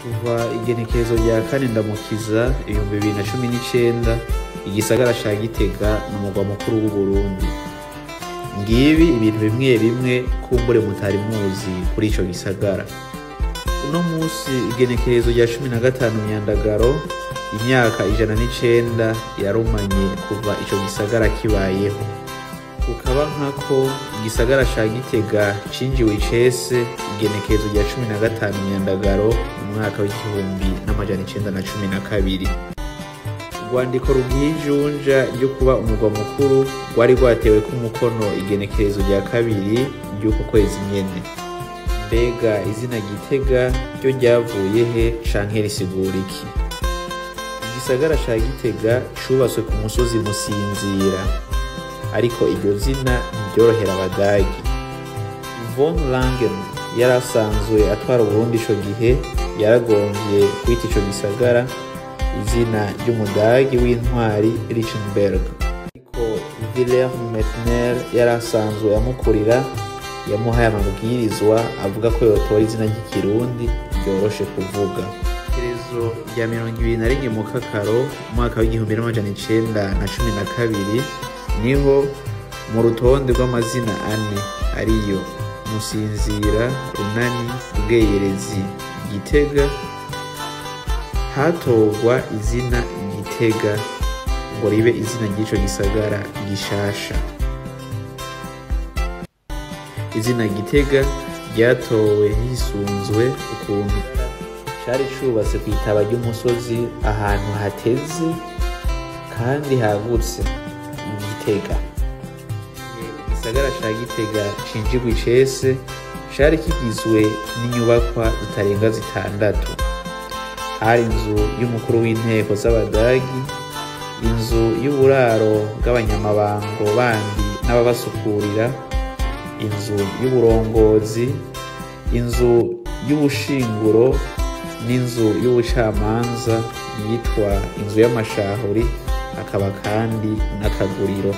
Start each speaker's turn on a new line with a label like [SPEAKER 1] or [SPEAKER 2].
[SPEAKER 1] Kuva igenekerezo rya 4 Ndamukiza 2019, igisagara ca Gitega ni umugwa mukuru w'Uburundi. Ngibi ibintu bimwe bimwe kumbure mutari muzi kuri ico gisagara. Uno musi igenekerezo rya 15 Myandagaro, imyaka 109 yarumanye kuva ico gisagara kibayeho. Kukaba nkako igisagara ca Gitega cinjiwe icese igenekerezo rya 15 Myandagaro mu mwaka w'1912. Urwandiko rw'ijunja ryo kuba umugwa mukuru rwari rwatewe k'umukono igenekerezo rya 2 ry'uko kwezi nyene. Mbega izina Gitega ryo ryavuye he canke risigura iki? Igisagara ca Gitega cubatswe ku musozi Musinzira, ariko iryo zina ntiryorohera Abadagi. Von Langen yari asanzwe atwara Uburundi ico gihe, yaragomvye kwita ico gisagara izina ry'umudagi w'intwari Lichtenberg. Ariko Wilhelm Mettner yari asanzwe amukurira, yamuhaye amabwirizwa avuga ko yotora izina ry'ikirundi ryoroshe kuvuga. Igenekerezo rya 21 Mukakaro umwaka w'1912 niho mu rutonde rw'amazina ane ariyo Musinzira, Runani, Bweyerezi, Gitega, hatorwa izina Gitega ngo ribe izina ry'ico gisagara gishasha. Izina Gitega ryatowe hisunzwe ukuntu cari cubatse kw'itaba ry'umusozi ahantu hateze kandi hagutse Gitega. Igisagara ca Gitega cinjirwa icese cari kigizwe n'inyubakwa zitarenga 6. Hari inzu y'umukuru w'inteko z'Abadagi, inzu y'uburaro bw'abanyamabango bandi n'ababasukurira, inzu y'uburongozi, inzu y'ubushinguro n'inzu y'ubucamanza yitwa inzu y'amashahuri, hakaba kandi n'akaguriro.